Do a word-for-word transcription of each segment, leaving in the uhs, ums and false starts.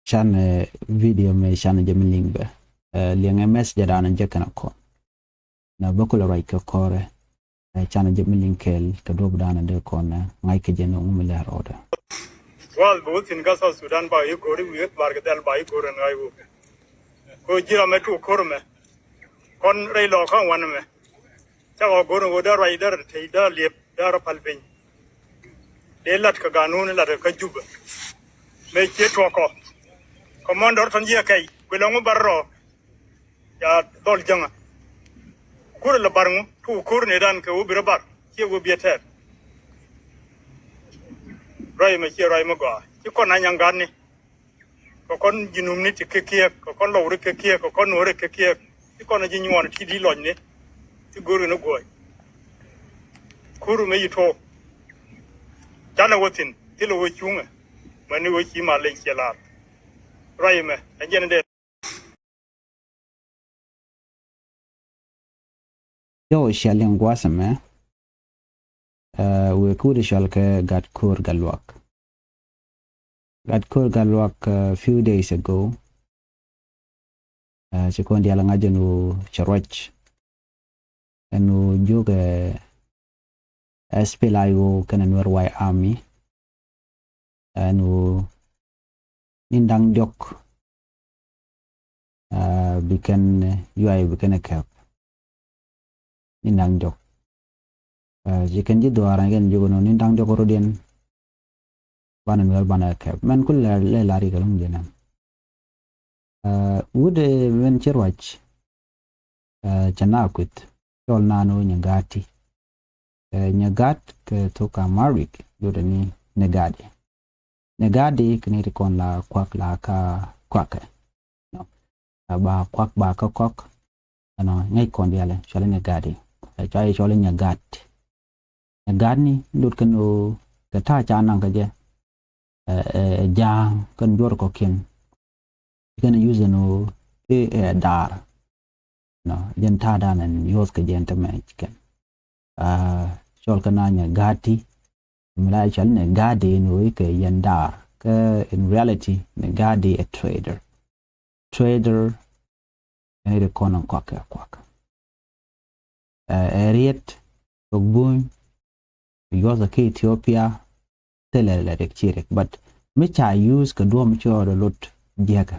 Can, eh, video mɛ can jɛ mi liŋ bɛ. Eh, liɛŋɛ message dan jɛ kɛn a kɔn. Na bä kulɛ ruac kɛ kɔrɛ. Eh, can jɛ mi liŋ kɛɛl kɛ duɔp dan dee kɔn, eh, ŋa̱c kɛ jɛ ni ŋu mi lɛ rɔɔdɛ. Wal bä wä thi̱n kä South Sudan ba yi kori wi̱i̱ bar kɛ dhɛl ba yi kori ŋa̱c wä. Ko ji̱ ram mɛ tu kori mɛ. Kɔn rɛy lɔ kä wan mɛ. Ca ɣɔk go̱r ni ɣöö dee ruac dee rɔ tec dee liep dee rɔ pal piny. Dee lat kɛ ganun lat kɛ Jubɛ. Mëë cie tuɔkɔ. Kɔmɔndɔr tɔn jiɛ kɛc kuɛ lɔŋ bar rɔ. Ca dhɔl jäŋä. Kur lɛ bar ŋu tu kur ni dan kɛ wä bi rɔ bar cie wä biɛ tɛɛr. Ruac mɛ cie ruac mɛ gɔaa ci kɔn a nyaŋ gat ni. Kɛ kɔn ji̱ Numni ti kɛ kiɛk, kɛ kɔn Lɔwri kɛ kiɛk, kɛ kɔn Nuɔri kɛ kiɛk. Ti kɔn ji̱ nyuɔn ti di lɔcni. Ti go̱o̱ri ni guɔ̱ɔ̱c. Kuru mɛ yi tuɔɔk. Canɛ wä thi̱n, thilɛ wä cuŋɛ. Mɛni wä ci ma leny ciɛ laar. Ruac mɛ, ɛ jɛn dee. Yɔ, cia liŋ gua̱a̱th ɛmɛ. Eh, wek wut cɔal kɛ Gat Ko̱r Gat Luak. Gat Ko̱r Gat Luak, eh, few days ago. Eh, ci kɔn diaal ŋa̱c ɛn ɣöö cɛ ruac. Ɛn ɣöö jiök, eh, S P L A I O kɛnɛ Nuer White Army. Ɛn ɣöö ni da̱ŋ diɔ̱k, ah, bi kɛn, eh, yuay bi kɛn ɛ kɛp. Ni da̱ŋ diɔ̱k. Ah, ci kɛn ji̱ dhuaar ni kɛn jiök ɛn ɣöö ni da̱ŋ diɔ̱k rɔ̱diɛn. Banɛ Nuer banɛ kɛp. Mɛn kulɛ lɛ lar ikɛ luŋ jɛ nɛn. Ah, wut, eh, mɛn ci ruac. Eh, cɛ na kuith cɔl naan wä Nyagati. Eh, Nyagat kɛ thok Amharic lotdɛ ni Negadi. Negadi kɛ ni ti kɔn la kuak la ka kuakɛ. No. Eh, ba kuak ba ka kɔk. Ɛnɔ ŋäc kɔn dialɛ cɔl Negadi. Eh, cɔl cɔl Nyagat. Nyagat ni lot kɛn wä kɛ ta̱a̱ ca naŋ kɛ jɛ. Eh, eh, ja̱a̱ŋ kɛn juɔr kɔkiɛn. Kɛn use ɛn ɣöö ɛ, ɛ, daar. No, jɛn ta̱a̱ dan ɛn yuɔth kɛ jɛn tämɛ kɛn. Ah, cɔl kɛ na Nyagati. Mi la cɔl Negadi ɛn ɣöö kɛ yɛn daar. Kä in reality, Negadi a trader. Trader, ɛn ri kɔn ɛn kuak kɛ kuak. Eh, ɛ riet, kɛ buny, yuɔth kä Ethiopia, thilɛ lɛ rik ci rik. But mi ca use kɛ duɔ̱ɔ̱p mi ci ɣɔɔdɛ lot jiäkä.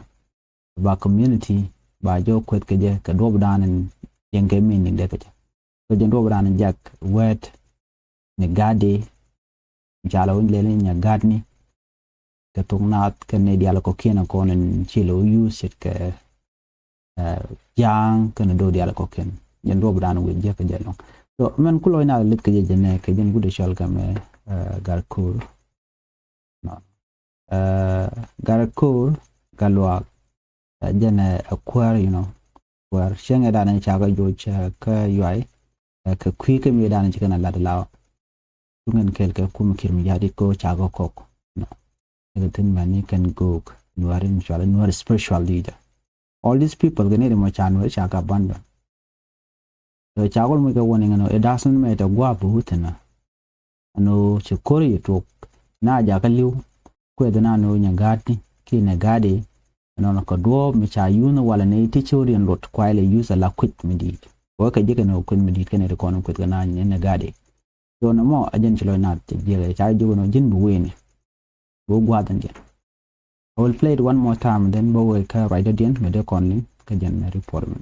Ba community, ba jɔw kueth kɛ jɛ, kɛ duɔ̱ɔ̱p dan in yɛn kɛ meaning dee kɛ jɛ. Kɛ jɛ duɔ̱ɔ̱p dan in jak word Negadi, mi ca lɛ wä lɛl ni Nyagat ni. Kɛ thok naath kɛ ni diaal kɔkiɛn kɔn in ci lɛ wä use it kɛ, eh, ja̱a̱ŋ kɛnɛ do̱dial kɔkiɛn. Jɛn duɔ̱ɔ̱p dan wi̱i̱ jiäk kɛ jɛ lɔŋ. So mɛn ku lɔc na lith kɛ jɛ jɛ nɛ kɛ jɛn gudi cɔl kɛ mɛ, eh, Gat Ko̱r. No. Eh, Gat Ko̱r, Gat Luak, eh, jɛn ɛ, ɛ kuäär, you know. Kuäär cieŋɛ dan in cakɛ joc, eh, kä yuay, eh, kɛ kui̱ kä mi dan in ci kɛn a lat law. Tuŋ in kɛl kɛ kum Kiir Mayardit ko cakɔ kɔk. No. Kɛ thin mani kɛn gok Nuäri in cual Nuäri spiritual leader. All these people kɛ ni ri mɔ ca Nuäri cakɔ abandon. So cakɔ mi kɛ warning, no, it doesn't matter guap who thin na. No, ci kori yi tuk. Na jakɛ liw. Kuɛ dhi na no Nyagati ki Negadi. Nɔnɔ kɛ duɔ̱ɔ̱p mi ca yunh walɛ ni ti ci wä riɛn luɔt kuay lɛ yuth ala kui̱c mi di̱i̱t. Wä kɛ ji̱ kɛ ni kui̱c mi di̱i̱t kɛn ri kɔn kui̱c kɛ na ni Negadi. So nɔmɔ a jɛn ci lɔc naath cɛ jiɛk ca jiök nɔ ji̱n bi wee ni. Bi wä gua̱a̱th in jɛn. I will play it one more time, then bä wee kä ruacdädiɛn mi dee kɔn liŋ kä jɛn mi report mi.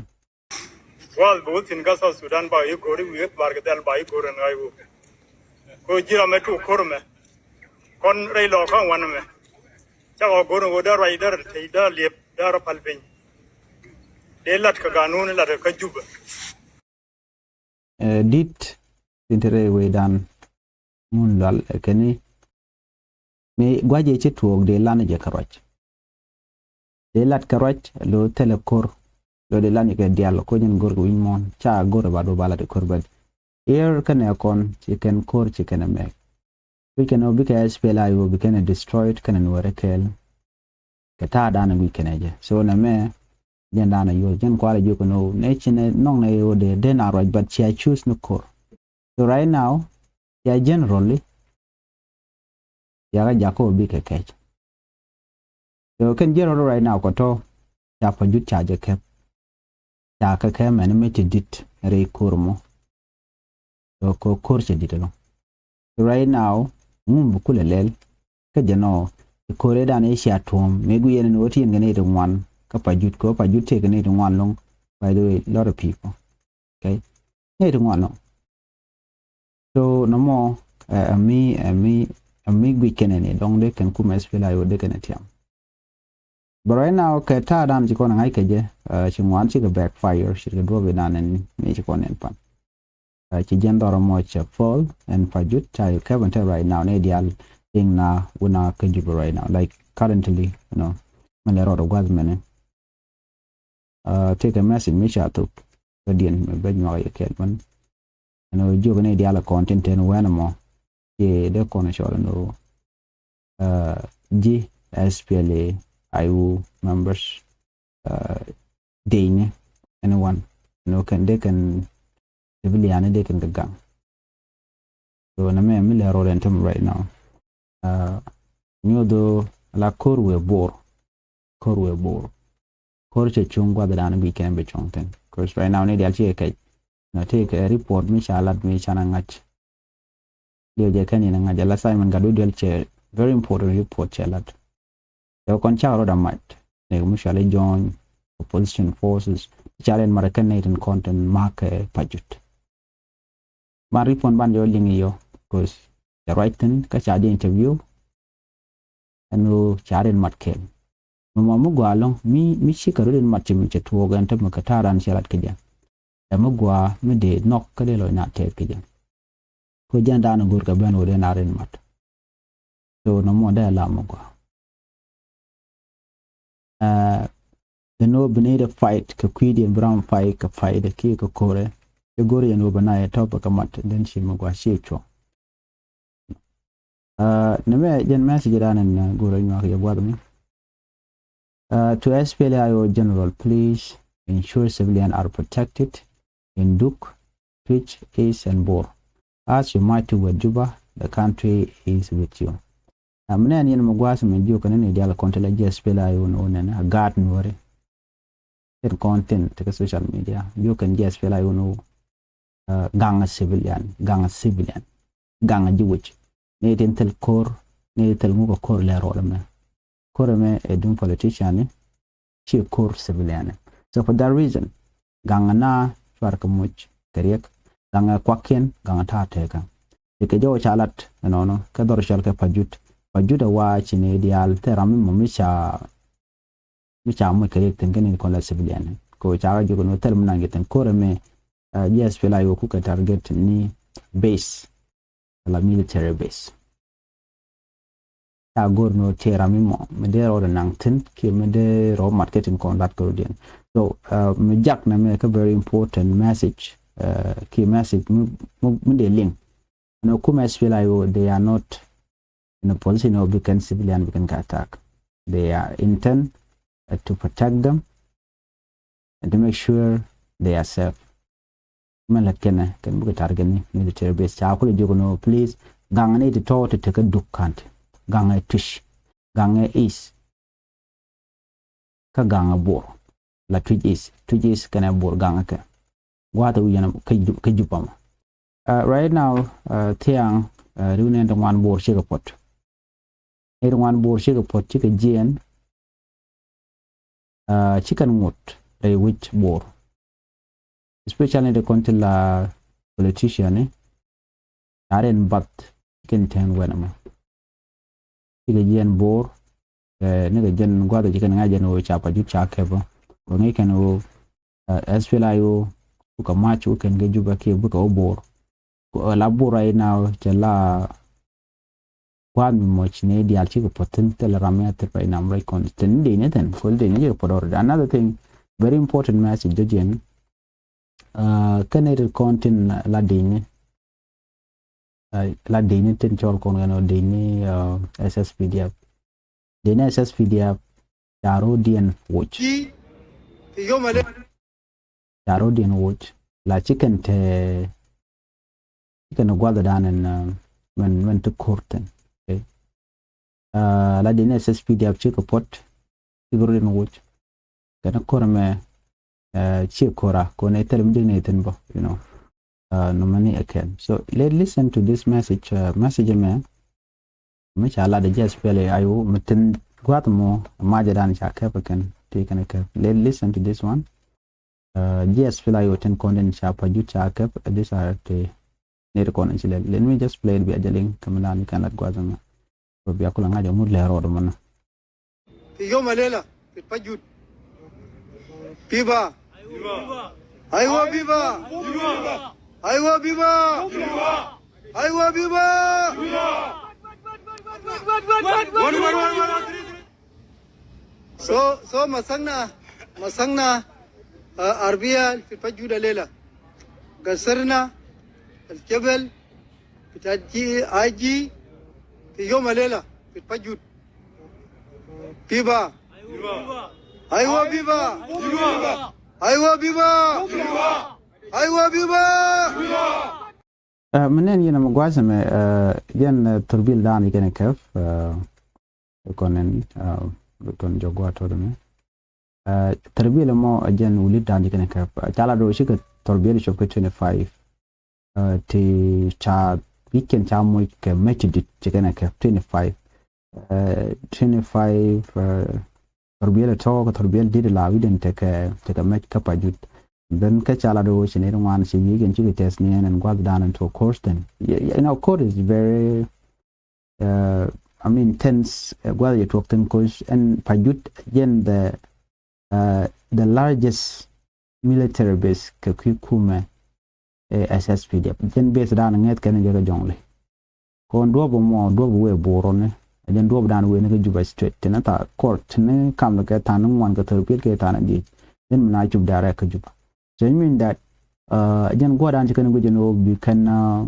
Wal bi wä thi̱n kä South Sudan ba yi go̱ri wi̱i̱ bar kɛ dhɛl ba yi go̱ri ŋa̱c wä. Ko ji̱ ram mɛ tuk ko̱r mɛ. Kɔn rɛy lɔ kä wan mɛ. Cakɔ go̱ri wä dee ruac dee rɛ tec dee liep dee rɛ pal piny. Dee lat kɛ ganun lat kɛ Jubɛ. Eh, dit tin te rɛy wecdan mun lual, eh, kɛn ni mi gua̱c jɛ ci tuɔɔk dee lan jɛ kɛ ruac. Dee lat kɛ ruac lo thilɛ ko̱r lo dee lan jɛ kɛ dial ko jɛn go̱r kɛ wi̱ny muɔ̱ɔ̱n ca go̱r ba do ba lat kɛ ko̱r bɛ. Ier kɛnɛ kɔn ci kɛn ko̱r ci kɛnɛ mɛk. Wi̱c kɛn ɔ bikɛ S P L A I O bikɛn ɛ destroyed kɛnɛ Nuɛrɛ kɛɛl. Kɛ ta̱a̱ da̱a̱n ɛ guic kɛnɛ jɛ. So nɛ mɛ jɛn da̱a̱n ɛ yuɔth jɛn kualɛ jiök kɛn ɔ nɛ ci nɛ nɔŋ nɛ ɔ dee dee na ruac, but cia choose ni ko̱r. So right now cia generally cia kɛ jakä ɔ bikɛ kɛc. So kɛn jiɛn rɔɔdɛ right now kɛ tɔ ca Pajut ca jɛ kɛp. Ca kɛ kɛ mɛn mi ti dit rɛy ko̱r mɔ. So kɛ ko̱r cɛ dit ɛlɔ̱ŋ. So right now ŋum bi kulɛ lɛl kä jɛ nɔ. Ko̱r ëëdan i̱ cia tuɔ̱ɔ̱m mëë guic yɛn ni wä ti yɛn kɛ ni ti ŋuan kä Pajut, kɛ wä Pajut tëë kɛ ni ti ŋuan lo̱ŋ. By the way, lot of people, okay, ni ti ŋuan lo̱ŋ. So nɔmɔ ɛ mi ɛ mi ɛ mi guic kɛnɛ ni dɔŋ dee kɛn kumɛ SPLA-IO dee kɛnɛ tiam. But right now kɛ ta̱a̱ dan ci kɔn ŋa̱c kɛ jɛ, ci ŋuan cikɛ backfire, cikɛ duɔ̱p inan ɛn mi ci kɔn ɛn pan. Ci jiɛn dhɔrɔ mɔ cɛ Paul ɛn Pajut ca yɛ kɛp ɛn tɛ right now ni diaal. Iŋ na wuna kä Juba right now, like, currently, you know, mɛ lɛ rɔɔdɛ gua̱th mɛnɛ. Tëëkɛ message mi ca thop kä diɛn mɛ bɛ nyuak yɛ kɛɛl mɛn. Ɛn ɣöö jiök ni diaal kɔn tin ten wɛn ɛmɔ ci dee kɔn cɔl ɛn ɣöö ji̱ SPLA-IO members, dec ni ɛn wan, ɛn ɣöö kɛn dee kɛn civilian ni dee kɛn kɛ gaŋ. So nɛmɛ mi lɛ rɔɔdɛ ɛn tämɛ right now. Nyuɔth ɣöö la ko̱r wëë Bor. Ko̱r wëë Bor. Ko̱r cɛ cuŋ gua̱th dan guic kɛn bi cuŋ thi̱n. Cause right now ni diaal ci kɛ kɛc. Nɔ tëëkɛ report mi ca lat mi canɛ ŋa̱c. Diɛ jɛ kɛn in ŋa̱c ala Simon Gatwec diaal cɛ very important report cɛ lat. Cɛ kɔn cak rɔɔdɛ mac ni kɛ mi cɔal i̱ joint opposition forces. Ca rɛn mat kɛn ni tin kɔn tin makɛ Pajut. Ban report ban jɔ liŋ i̱ yɔ, cause cɛ ruac thi̱n kä ca jɛ interview. Ɛn ɣöö ca rɛn mat kɛn. Mɛ mɔ mi gɔaa ɛlɔ̱ŋ mi mi cikɛ rɔ̱ rɛn mat ci mi cɛ tuɔɔk ɛn tämɛ kɛ ta̱a̱ ran cɛ lat kɛ jɛ. Ɛ mi gɔaa mi dee nhɔk kä dee lɔc na tɛth kɛ jɛ. Kä jɛn dan go̱o̱r kɛ ben ɣöö dee na rɛn mat. So nɔmɔ dee la mi gɔaa. Ɛn ɣöö bi ni dee fight kɛ kui̱diɛn bi ram fight kɛ fight kiɛ kɛ ko̱rɛ. Cɛ go̱o̱r yɛn ɣöö bi na yɛ tɔp kɛ mat, then ci mi gɔaa ci cuɔ. Nɛmɛ jɛn message dan ɛn go̱o̱r ɛ nyuak yɛ gua̱th mi. To SPLA-IO general, please ensure civilian are protected in Duk, Twic, East and Bor. As you march toward Juba, the country is with you. Ɛ mi nɛn yɛn mi gua̱a̱th mi jiök kɛn ni diaal kɔn ti la ji̱ SPLA-IO ni wä nɛn a gaat Nuɔ̱ri. Tin kɔn tin ti kɛ social media jiök kɛn ji̱ SPLA-IO ni wä. Gaŋ a civilian, gaŋ a civilian, gaŋ a ji̱ wec. Ni tin thil ko̱r, ni tin thil ŋuk a ko̱r lɛ rɔɔdɛ mɛ. Ko̱r ɛmɛ ɛ duŋ politician ni, ci ko̱r civilian ni. So for that reason, gaŋ a na cuar kɛ muc kɛ riɛk, gaŋ a kuakiɛn, gaŋ a ta̱a̱ tekä. Ikɛ jɔw ca lat ɛnɔnɔ kɛ dhɔr cɔl kɛ Pajut. Pajut a wa ci ni diaal thil ram mi mɔ mi ca mi ca muc kɛ riɛk thi̱n kɛ ni kɔn la civilian. Kɛ ɣöö ca kɛ jiök ni wä thil mi naŋ jɛ thi̱n ko̱r ɛmɛ, ji̱ SPLA-IO kukɛ target ni base, la military base. Ca go̱r ni wä tëë ram mi mɔ mi dee rɔɔdɛ naŋ thi̱n kiɛ mi dee rɔɔd mat kɛ tin kɔn lat kɛ rɔɔdiɛn. So mi jak nɛmɛ kɛ very important message, kiɛ message mi dee liŋ. Ɛn ɣöö kumɛ SPLA-IO, they are not in a position of bi kɛn civilian bi kɛn kɛ attack. They are intent to protect them and to make sure they are safe. Mɛ lät kɛnɛ kɛn bikɛ target ni military base. Ca kulɛ jiök ni wä please, gaŋ ni ti tɔ̱ ti tekɛ Duk County, gaŋ ɛ Twic, gaŋ ɛ East, kä gaŋ ɛ Bor. La Twic East, Twic East kɛnɛ Bor gaŋ ɛ kɛ. Gua̱a̱th ɛ wi̱c yɛn kä Juba mɔ. Right now thiaŋ riw nɛn ti ŋuan Bor cikɛ puɔt. Nɛn ti ŋuan Bor cikɛ puɔt, cikɛ jiɛn, cikɛn ŋot rɛy wec Bor. Especially nɛn ti kɔn ti la politician ni, ca rɛn bath cikɛn tɛn wɛn ɛmɔ. Cikɛ jiɛn Bor, nikɛ jɛn gua̱th cikɛn ŋa̱c jɛn ɣöö ca Pajut ca kɛpä. Wä ŋi̱i̱c kɛn ɣöö SPLA-IO kukɛ mac wä kɛn kɛ Juba kiɛ bikɛ wä Bor. La Bor right now cɛ la gua̱a̱th mi mɔc ni diaal cikɛ puɔ̱th thi̱n, thilɛ ram mi a thil pay nam rɛc kɔn thi̱n dee ni thi̱n kol dee ni cikɛ puɔ̱th already. Another thing, very important message jɔ̱ jiɛn. Kɛn ni ri kɔn tin la dee ni la dee ni tin cɔl kɔn kɛn ɔ dee ni SSPDF. Dee ni SSPDF ca ro̱o̱diɛn woc. Ca ro̱o̱diɛn woc la cikɛn te cikɛn gua̱th dan ɛn mɛn mɛn ti ko̱r thi̱n. La dee ni SSPDF cikɛ puɔ̱t. cikɛ rot in wuc. Kɛn ko̱r ɛmɛ, uh, ciɛ ko̱ra kɔn ɛ thil mi ji̱ ni thin bä, you know. Uh, nɔmɔ ni ɛ kɛn. So let listen to this message. Uh, message ɛmɛ mi ca lat ɛ ji̱ S P L A I O mi tin gua̱th mɔ macɛ dan ca kɛp ɛ kɛn ti kɛn ɛ kɛp. Let listen to this one. Uh, ji̱ S P L A I O tin kɔn din ca pa jut ca kɛp. These are the neri kɔn in ci lɛl. Let me just play it bia jɛ liŋ kɛ mi dan kɛn lat gua̱th mɔ. Bia kulɛ ŋa̱c ɛ ŋut lɛ rɔɔd mɔ na. Fi yom a lela fi Pajut. Biba. Aiwa biba. Aiwa biba. Aiwa biba. So, so masakna, masakna, uh, arbiya fi Pajut a lela. Gasarna al jabal bita ji aji fi yom a lela fi Pajut. Biba. Aiwa biba. Aiwa biba. Aiwa biba. Ɛ, mi nɛn yɛn ɛmɛ gua̱a̱th ɛmɛ, ɛ, jɛn, ɛ, thurbil dan yi kɛn kɛp, ɛ, kɔn ɛn, ɛ, kɔn jɔk gua̱a̱th tɔt ɛmɛ. Ɛ, thurbil ɛmɔ, ɛ, jɛn wulit dan yi kɛn kɛp. Ɛ, ca la do̱ cikɛ thurbil cop kɛ twenty five. Ɛ, ti ca wi̱c kɛn ca moc kɛ mec ti dit ci kɛn kɛp twenty five. Ɛ, twenty five, ɛ, thurbil tɔ̱ kɛ thurbil dit la wi̱c den tekɛ, tekɛ mec kä Pajut. Then kä ca la do̱ ci ni ŋuan ci wi̱c kɛn cikɛ tɛth ni ɛn ɛn gua̱th dan ɛn to course then. You know, court is very, uh, I mean, tense, uh, gua̱th yɛ tuɔk thin course ɛn Pajut jɛn the, uh, the largest military base kɛ kui̱ kumɛ, eh, S S P D F. Jɛn base dan ŋɛth kɛn jɛ kɛ Jɔŋli. Kɔn duɔp mɔ, duɔp wee burɔ ni. Jɛn duɔp dan wee ni kɛ Juba State. Tini tha court, tini kam ni kɛ than ni ŋuan kɛ thurbil kɛ than ni diec. Jɛn mi na cup direct kɛ Juba. So it mean that, uh, jɛn gua̱dan ci kɛn guic jɛn wä bi kɛn, uh,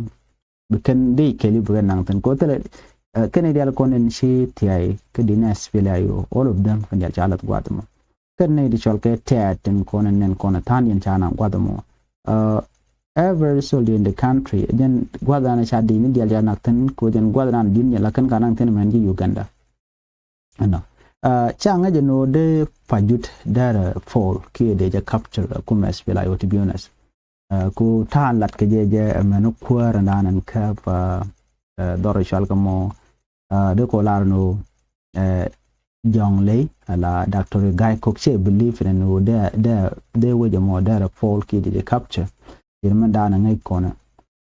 bi kɛn dee kɛli bi kɛn naŋ thin. Ko thilɛ, uh, kɛn idial kɔn in ci thiay kɛ din S P L A I O. All of them kɛn dial ca lath gua̱th mɔ. Kɛn ni di cɔl kɛ tɛɛt tin kɔn in nɛn kɔn in than yɛn ca naŋ gua̱th mɔ. Uh, every soldier in the country, jɛn gua̱th dan ca din idial ca naŋ thin, ko jɛn gua̱th dan din yɛ la kɛn ka naŋ thin mɛn ji̱ Uganda. Ɛnɔ. Uh, ca ŋäcɛ ni wä dee Pajut dɛrɛ fall kiɛ dee jɛ capture, uh, kumɛ S P L A I O, to be honest. Uh, ku ta̱a̱ lat kɛ jɛ jɛ, uh, mɛn kuäär dan ɛn kɛp, uh, uh, dhɔr cual kɛ mɔ, uh, dee kɔ lar ni wä, uh, Jɔŋli, ala Doctor Gai Kok cɛ believe ni wä dee, dee, dee wecɛ mɔ dɛrɛ fall kiɛ dee jɛ capture. Yɛn mɛn dan ŋäc kɔnɛ.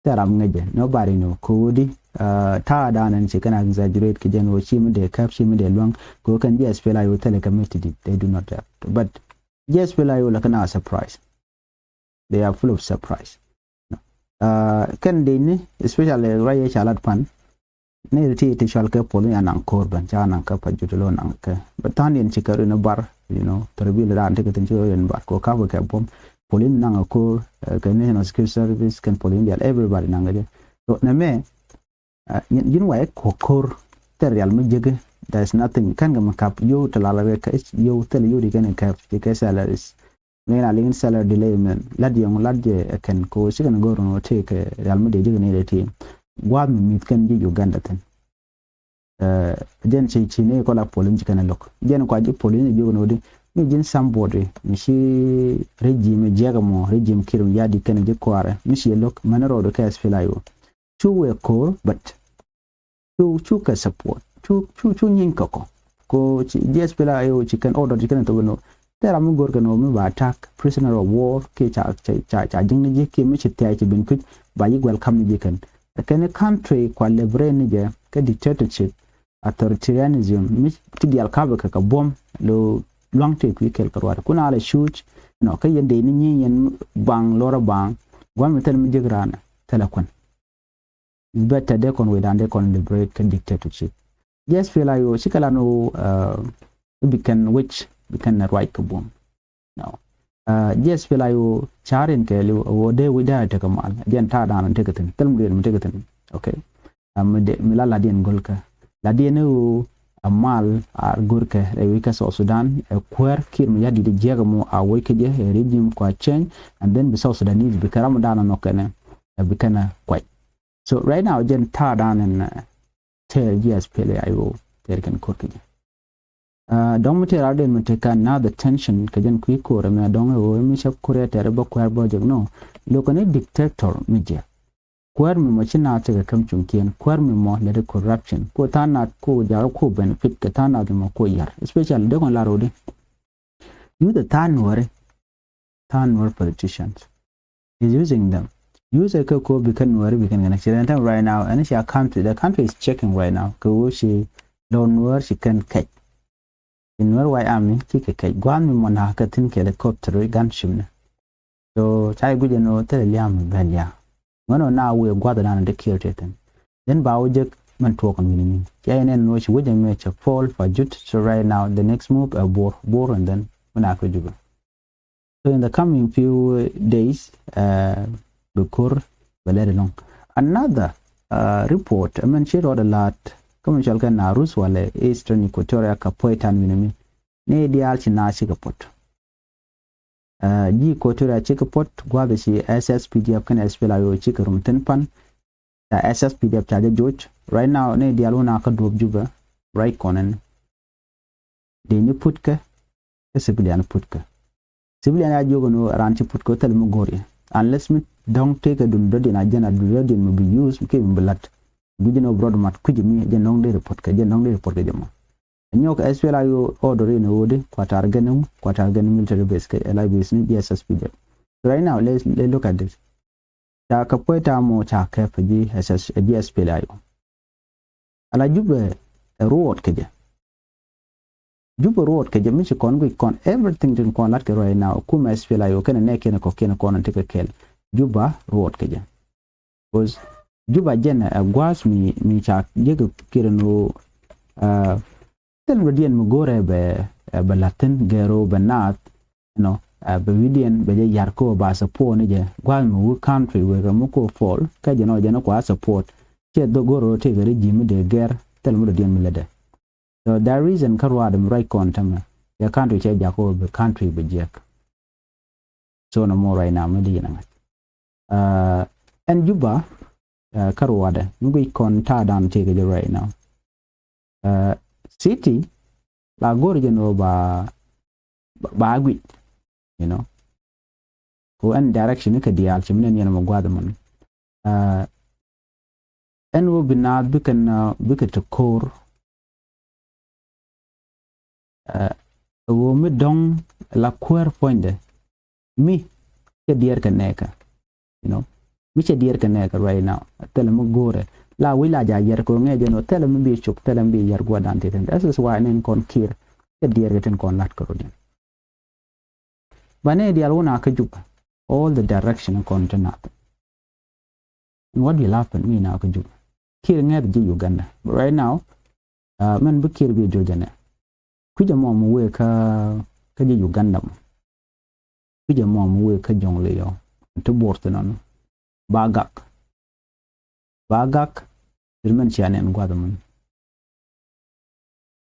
Thil ram ŋäcɛ, nobody know. Kɛ ɣöö di, uh, ta̱a̱ dan ɛn ci kɛn exaggerate kɛ jɛn ɣöö ci mi dee käp, ci mi dee luäŋ, kɛ ɣöö kɛn ji̱ S P L A I O thilɛ kɛ mi ti dit, they do not have. But ji̱ S P L A I O la kɛn a surprise. They are full of surprise. Uh, kɛn dee ni, especially ruac yɛ ca lat pan, ni ri ti ti cɔal kɛ polin a naŋ ko̱r ben, ca naŋ kɛ Pajut lo naŋ kɛ. But than yɛn ci kɛ rin bar, you know, thurbil dan ti kɛ thin ci rin bar, ko kap kɛ buɔ̱m. Polin naŋ a ko̱r, uh, kɛ National Security Service, kɛn polin dial, everybody naŋ kɛ jɛ. So, nɛ mɛ, uh, ji̱n, ji̱n wa ɛ ko̱r ko̱r, thil rial mi jek, there is nothing, kɛn kɛ mi kap, yow ti lala rɛ kɛ, yow thil yow di kɛn kɛ, kɛ salaries. Ŋäc na liŋ salary delay mɛn. Lat yɛn lat jɛ ɛ kɛn ko cikɛn go̱r nɔ tëë kɛ rial mi dee jek ni dee tëë. Gua̱a̱th mi mi̱th kɛn ji̱ Uganda thi̱n. Ɛ, jɛn ci, ci ni kɔ la polin ci kɛn lo̱k. Jɛn kua ji̱ polin ji̱ jiök ni wä di. Mi ji̱n somebody mi ci regime jiɛk mɔ, regime Kiir mi ya̱di kɛn ji̱ kɔaarɛ. Mi ci lo̱k mɛn rɔɔdu kɛ S P L A I O. Cu wee ko̱r, but cu, cu kɛ support. Cu, cu, cu nyiny kɛ kɔ. Ko ci, ji̱ S P L A I O ci kɛn order ci kɛn thok ni wä. Thil ram mi go̱r kɛn wä mi ba attack, prisoner of war, kiɛ ca, ca, ca, ca ji̱ŋ ni ji̱, kiɛ mi ci thia̱a̱c ci ben kui̱c, ba ji̱ guɛl kam ni ji̱ kɛn. Kɛn country kua liberate ni jɛ, kɛ dictatorship, authoritarianism, mi ti dial kap kɛ kɛ buɔ̱m, lo luaŋ tëë kui̱ kɛl kɛ ruaat. Kun a la cuuc, nɔ, kä yɛn dee ni nyi yɛn baŋ lorä baŋ, gua̱n mi thil mi jek raan, thilɛ kuɛn. It's better dee kɔn wecdan dee kɔn liberate kɛ dictatorship. Ji̱ S P L A I O cikɛ lan wä, uh, i̱ bi kɛn wec, bi kɛn ruac kɛ buɔ̱m. No. Uh, ji̱ S P L A I O ca̱r in kɛɛliw, wä dee wec dee tekɛ mal. Jɛn ta̱a̱ da̱a̱n tekɛ thi̱n. Thil mi dee mi tekɛ thi̱n. Okay. Uh, mi dee, mi la ladiɛn go̱lkä. Ladiɛn i̱ wä a mal a go̱rkɛ rɛy wec kä South Sudan, ɛ kuäär Kiir mi ya̱ di̱t jiɛk mɔ a wec kä jɛ, ɛ regime kua change, and then bi South Sudanese bi kɛ ram da̱a̱n nɔ kɛnɛ, ɛ bi kɛnɛ kuac. So right now, jɛn ta̱a̱ da̱a̱n ɛn, uh, tɛɛr ji̱ S P L A I O, tɛɛr kɛn ko̱r kɛ jɛ. Uh, A dɔ̱ŋ mi tëë raar den mi tëë ka naath attention kɛ jɛn kui̱ ko̱r ɛmɛ a dɔ̱ŋ ɛ ɣöö mi cä kuɛɛr tɛɛr bä kuɛɛr bä jek nɔ. Lo̱kɛ ni dictator mi jiɛk. Kuäär mi mɔ ci naath tekɛ käm cuŋkiɛn, kuäär mi mɔ lɛ di corruption. Ko tha̱a̱ŋ naath ko jakä ko benefit kɛ tha̱a̱ŋ naath mɔ ko yar. Especially dee kɔn lar wä di. Use the tha̱a̱ŋ nuääri. Tha̱a̱ŋ nuäär politicians. Is using them. Use ɛ kɛ ko bi kɛ nuääri bi kɛn kɛn ci rɛn tɛm right now. Ɛn ci a country. The country is checking right now. Kɛ wä ci lɔ nuäär ci kɛn kɛc. Ci nuäär White Army ci kɛ kɛc gua̱a̱th mi mɔ na̱a̱k kɛ thi̱n kɛ helicopter ri gunship ni. So ca i̱ guic ɛn ɣöö thilɛ lia̱a̱ mi bɛ lia̱a̱. Ŋuɛn ɣöö na wëë gua̱th dan in te Kiir tëë thi̱n. Then ba wä jek mɛn tuɔɔk in wi̱ni ni. Ca in ɛn ɣöö ci wec ɛmɛ cɛ fall fa jut. So right now the next move ɛ Bor, Bor and then mi na kɛ Juba. So in the coming few days, uh, bi ko̱r bɛ lɛt ɛlɔ̱ŋ. Another, uh, report, I mean, ci rɔɔdɛ la̱t kä mi cɔal kɛ Narus walɛ Eastern Equatoria, Kapoeta tan wi̱ni mi. Ni diaal ci na cikɛ puɔt. Uh, ji̱ Equatoria cikɛ puɔt, gua̱a̱th ci S S P D F kɛnɛ S P L A I O cikɛ rum thi̱n pan. Ca S S P D F ca jɛ joc. Right now ni diaal wun a kä duɔ̱p Juba. Right kɔn ɛn. Dee ni putkɛ. Kä civilian putkɛ. Civilian a jiök ɛn ɣöö raan ci putkɛ thil mi go̱o̱r yɛ. Unless mi dɔ̱ŋ tëëkɛ dun dɔ̱diɛn a jɛn a dun dɔ̱diɛn mi bi use kɛ mi bi la̱t. Gui̱c ɛn ɣöö bi rɔɔd mat kui̱c mi jɛn dɔ̱ŋ dee report kɛ jɛn dɔ̱ŋ dee report kɛ jɛ mɔ. Nyɔk S P L A I O order in ɣöö di kuatar gɛn, kuatar gɛn military base kɛ L I base ni ji̱ S S P D F. So right now let's, let's look at this. Ca Kapoeta mɔ ca kɛp ji̱ S S, ji̱ S P L A I O. Ala Jubɛ ɛ ruɔt kɛ jɛ. Jubɛ ruɔt kɛ jɛ mi ci kɔn guic kɔn everything tin kɔn lat kɛ right now. Kumɛ S P L A I O kɛnɛ nɛ kɛnɛ kɔ kɛnɛ kɔn ti kɛ kɛl. Juba ruɔt kɛ jɛ. Because Juba jɛn ɛ gua̱a̱th mi, mi ca jek kɛ Kiir ɛn ɣöö, uh, thil mi diɛn mi go̱rɛ bɛ, ɛ, bɛ la̱thi̱n gɛr ɣöö bɛ naath, you know, ɛ, bɛ wi̱diɛn bɛ jɛ yar kä ɣöö ba support ni jɛ gua̱a̱th mi wä country wekɛ mi ko fall kä jɛ nɔ jɛ ni kua support. Cɛ dhok go̱r ɣöö tëëkɛ regime mi dee gɛr thil mi dɔ̱diɛn mi lätdɛ. So that reason kä ruaadɛ mi ruac kɔn tämɛ cɛ country cɛ jak ɣöö bɛ country bɛ jiɛk. So nɔ mɔ right now mi di yɛn a ŋa̱c. Uh, ɛn Juba, uh, kä ruɔdɛ mi guic kɔn ta̱a̱ dan tëëkɛ jɛ right now. Uh, city la go̱r jɛ ni ɣöö ba, ba, ba guic, you know. Ko ɛn direction ni kɛ diaal ci mi nɛn yɛn mɔ gua̱th mɔni. Uh, ɛn ɣöö bi naath bikɛ, uh, bikɛ te ko̱r. Ɛ ɣöö mi dɔ̱ŋ la kuäär puɔ̱nydɛ mi cɛ diɛɛr kɛ nɛɛkä, you know, mi cɛ diɛɛr kɛ nɛɛkä right now. Thilɛ mi go̱o̱rɛ la wi̱c la ja̱ yɛr kɛ ɣöö ŋɛɛ jɛn ɣöö thilɛ mi bi cop, thilɛ mi bi yɛr gua̱dan ti thi̱n. This is why nin kɔn Kiir cɛ diɛɛr kɛ tin kɔn la̱t kɛ rot in. Ba nɛy diaal wun a kä Juba, all the direction kɔn ti nath. And what will happen mi na kä Juba? Kiir ŋɛth ji̱ Uganda. But right now, uh, mɛn bi Kiir bi jɔc jɛ nɛ. Kui̱c ɛmɔ mi wee kä, kä ji̱ Uganda mɔ. Kui̱c ɛmɔ mi wee kä Jɔŋlei yɔ. Ti buɔr thin ɔn. Ba gak. Ba gak. Thil mɛn cia nɛn gua̱th mɔn.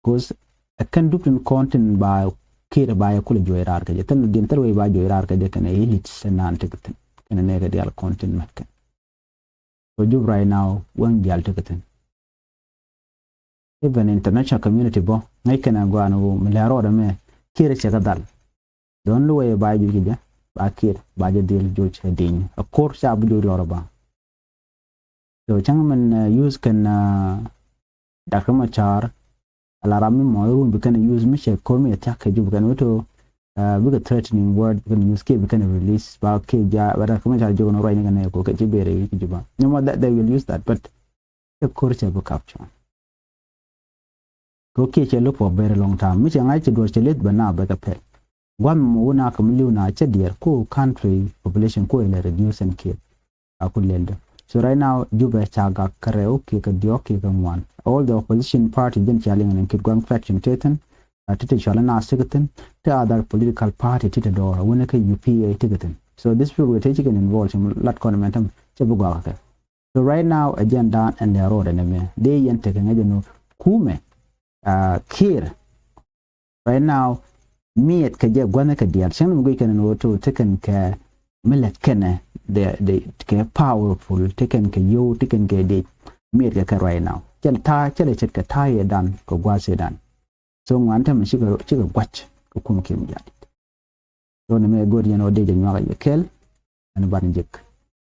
Cause ɛ kɛn dup tin kɔn tin ba Kiir ba yɛ kulɛ juɔc raar kɛ jɛ. Thil diɛn thil wec ba juɔc raar kɛ jɛ kɛnɛ elite ti naan tekɛ thin. Kɛnɛ nɛɛkɛ diaal kɔn tin mɛt kɛn. So Juba right now wäŋ diaal tekɛ thin. Even international community bä ŋäc kɛnɛ gua̱a̱n wu mi lɛr rɔɔdɛ mɛ Kiir cɛ kɛ dhal. The only way ba juc kɛ jɛ ba Kiir ba jɛ dhil juc ɛ diny. Ɛ ko̱r ca bi juc lɔr ɛ ba. So cäŋ min, uh, use kɛn, uh, Doctor Machar, ala ram mi mɔ run bi kɛn use mi cɛ ko̱r mi cɛ thiak kɛ Juba kɛn wetɔ, uh, bikɛ threatening word bi kɛn use kiɛ bi kɛn release ba kiɛ ja ba Doctor Machar jok ni ruac ni kɛn ko kɛ ci bere ki Juba. Nyɛ mɔ that they will use that, but cɛ ko̱r cɛ bi capture. Kɛ kiɛ cɛ look for very long time. Mi cɛ ŋa̱c ci duɔr cɛ leth bɛ na bɛ kɛ pɛl. Gua̱n mɔ wun a kɛ mi liw na cɛ diɛɛr ko country population ko ilɛ reduce and kill. A ku lɛl dɛ. So right now Juba ca gak kɛ rɛw kiɛ kɛ diɔk kiɛ kɛ ŋuan. All the opposition party jɛn cia liŋ ni kit gua̱n faction tethin. A ti ti cɔl na sikithin. Ti other political party ti ti dɔɔr wun kɛ U P A tikithin. So this people will take chicken involved in lat kɔn mɛn tam cɛ bi guak kɛ. So right now ɛ jɛn dan ɛn lɛ road ɛn ɛmɛ dee yɛn tekɛ ŋäcɛ ni kumɛ, uh, Kiir. Right now miɛt kɛ jɛ gua̱n kɛ diaal cäŋ ni mi guic kɛn ni wä to tekɛn kɛ mi lɛt kɛnɛ the, the, kɛ powerful tekɛn kɛ yow tekɛn kɛ dee miɛt kɛ kɛ right now. Cɛl ta̱a̱ cɛl ɛ ce̱tkɛ ta̱a̱ yɛ dan kɛ gua̱a̱th yɛ dan. So ŋuan tɛmɛ cikɛ, cikɛ gua̱c kɛ kum kiɛ mi ja̱a̱n dit. So ni mɛ go̱o̱r yɛn ɔ dee jɛ nyuak a yɛ kɛl ɛn ban jek.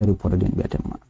Ɛ report din bɛ tɛm ŋuan.